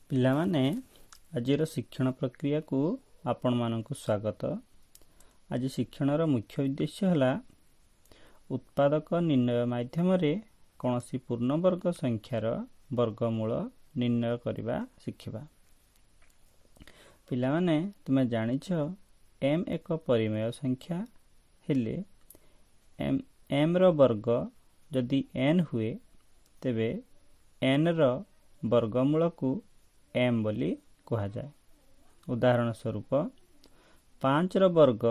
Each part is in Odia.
ପିଲାମାନେ, ଆଜିର ଶିକ୍ଷଣ ପ୍ରକ୍ରିୟାକୁ ଆପଣମାନଙ୍କୁ ସ୍ୱାଗତ। ଆଜି ଶିକ୍ଷଣର ମୁଖ୍ୟ ଉଦ୍ଦେଶ୍ୟ ହେଲା ଉତ୍ପାଦକ ନିର୍ଣ୍ଣୟ ମାଧ୍ୟମରେ କୌଣସି ପୂର୍ଣ୍ଣବର୍ଗ ସଂଖ୍ୟାର ବର୍ଗମୂଳ ନିର୍ଣ୍ଣୟ କରିବା ଶିଖିବା। ପିଲାମାନେ, ତୁମେ ଜାଣିଛ, ଏମ୍ ଏକ ପରିମେୟ ସଂଖ୍ୟା ହେଲେ ଏମ୍ର ବର୍ଗ ଯଦି ଏନ୍ ହୁଏ, ତେବେ ଏନ୍ର ବର୍ଗମୂଳକୁ ଏମ୍ ବୋଲି କୁହାଯାଏ। ଉଦାହରଣ ସ୍ୱରୂପ, 5ର ବର୍ଗ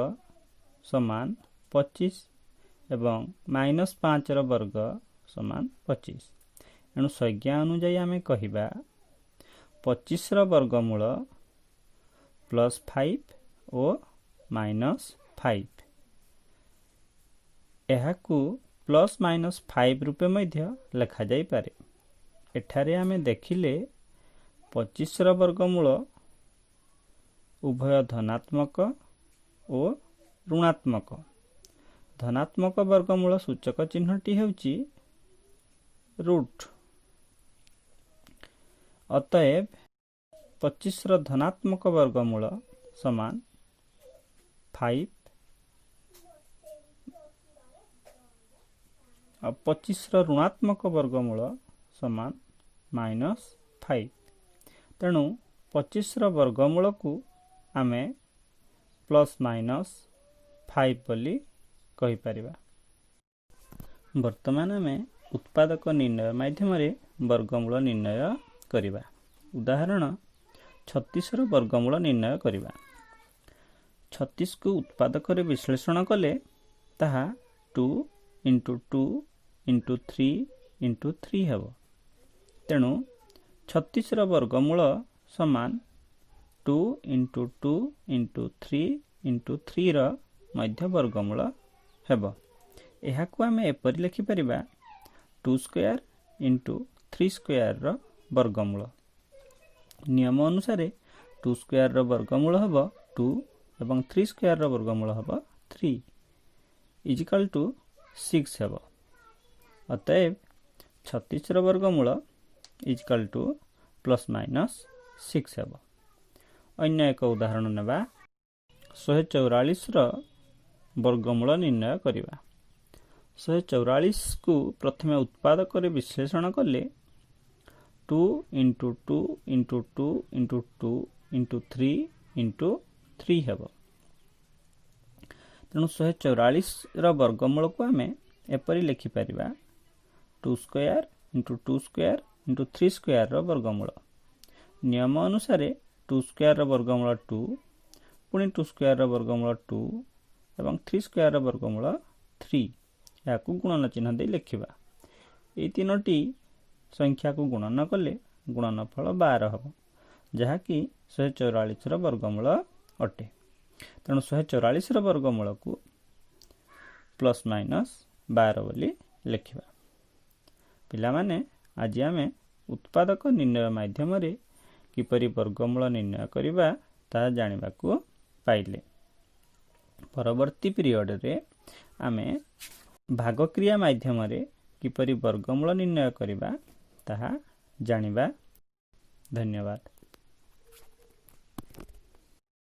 ସମାନ 25 ଏବଂ ମାଇନସ୍ 5ର ବର୍ଗ ସମାନ 25। ଏଣୁ ସଂଜ୍ଞା ଅନୁଯାୟୀ ଆମେ କହିବା, 25ର ବର୍ଗମୂଳ ପ୍ଲସ୍ 5 ଓ ମାଇନସ୍ 5। ଏହାକୁ ପ୍ଲସ୍ ମାଇନସ୍ 5 ରୂପେ ମଧ୍ୟ ଲେଖାଯାଇପାରେ। ଏଠାରେ ଆମେ ଦେଖିଲେ, 25ର ବର୍ଗମୂଳ ଉଭୟ ଧନାତ୍ମକ ଓ ଋଣାତ୍ମକ। ଧନାତ୍ମକ ବର୍ଗମୂଳ ସୂଚକ ଚିହ୍ନଟି ହେଉଛି ରୁଟ୍। ଅତଏବ 25ର ଧନାତ୍ମକ ବର୍ଗମୂଳ ସମାନ 5 ଆଉ 25ର ଋଣାତ୍ମକ ବର୍ଗମୂଳ ସମାନ ମାଇନସ୍ 5। ତେଣୁ 25ର ବର୍ଗମୂଳକୁ ଆମେ ପ୍ଲସ୍ ମାଇନସ୍ 5 ବୋଲି କହିପାରିବା। ବର୍ତ୍ତମାନ ଆମେ ଉତ୍ପାଦକ ନିର୍ଣ୍ଣୟ ମାଧ୍ୟମରେ ବର୍ଗମୂଳ ନିର୍ଣ୍ଣୟ କରିବା। ଉଦାହରଣ, 36ର ବର୍ଗମୂଳ ନିର୍ଣ୍ଣୟ କରିବା। 36କୁ ଉତ୍ପାଦକରେ ବିଶ୍ଳେଷଣ କଲେ ତାହା 2 ଇଣ୍ଟୁ 2 ଇଣ୍ଟୁ 3 ଇଣ୍ଟୁ 3 ହେବ। ତେଣୁ 36ର ବର୍ଗମୂଳ ସମାନ 2 ଇଣ୍ଟୁ 2 ଇଣ୍ଟୁ 3 ଇଣ୍ଟୁ 3ର ମଧ୍ୟ ବର୍ଗମୂଳ ହେବ। ଏହାକୁ ଆମେ ଏପରି ଲେଖିପାରିବା, 2 ସ୍କୋୟାର ଇଣ୍ଟୁ 3 ସ୍କୋୟାରର ବର୍ଗମୂଳ। ନିୟମ ଅନୁସାରେ 2 ସ୍କୋୟାରର ବର୍ଗମୂଳ ହେବ 2 ଏବଂ 3 ସ୍କୋୟାରର ବର୍ଗମୂଳ ହେବ 3, is equal two 6 ହେବ। ଅତଏବ 36ର ବର୍ଗମୂଳ is equal two plus minus 6 ହେବ। ଅନ୍ୟ ଏକ ଉଦାହରଣ ନେବା। 144ର ବର୍ଗମୂଳ ନିର୍ଣ୍ଣୟ କରିବା। 144କୁ ପ୍ରଥମେ ଉତ୍ପାଦକରେ ବିଶ୍ଳେଷଣ କଲେ 2 into 2 into 2 into 2 into 3 into 3 ହେବ। ତେଣୁ 144ର ବର୍ଗମୂଳକୁ ଆମେ ଏପରି ଲେଖିପାରିବା, 2 ସ୍କୋୟାର ଇଣ୍ଟୁ 2 ସ୍କୋୟାର ଇଣ୍ଟୁ 3 ସ୍କୋୟାରର ବର୍ଗମୂଳ। ନିୟମ ଅନୁସାରେ 2 ସ୍କୋୟାରର ବର୍ଗମୂଳ 2, ପୁଣି 2 ସ୍କୋୟାରର ବର୍ଗମୂଳ 2 ଏବଂ 3 ସ୍କୋୟାରର ବର୍ଗମୂଳ 3। ଏହାକୁ ଗୁଣନ ଚିହ୍ନ ଦେଇ ଲେଖିବା। ଏଇ ତିନୋଟି ସଂଖ୍ୟାକୁ ଗୁଣନ କଲେ ଗୁଣନଫଳ 12 ହେବ, ଯାହାକି 144ର ବର୍ଗମୂଳ ଅଟେ। ତେଣୁ 144ର ବର୍ଗମୂଳକୁ ପ୍ଲସ୍ ମାଇନସ୍ 12 ବୋଲି ଲେଖିବା। ପିଲାମାନେ, ଆଜି ଆମେ ଉତ୍ପାଦକ ନିର୍ଣ୍ଣୟ ମାଧ୍ୟମରେ କିପରି ବର୍ଗମୂଳ ନିର୍ଣ୍ଣୟ କରିବା ତାହା ଜାଣିବାକୁ ପାଇଲେ। ପରବର୍ତ୍ତୀ ପିରିୟଡ଼ରେ ଆମେ ଭାଗକ୍ରିୟା ମାଧ୍ୟମରେ କିପରି ବର୍ଗମୂଳ ନିର୍ଣ୍ଣୟ କରିବା ତାହା ଜାଣିବା। ଧନ୍ୟବାଦ।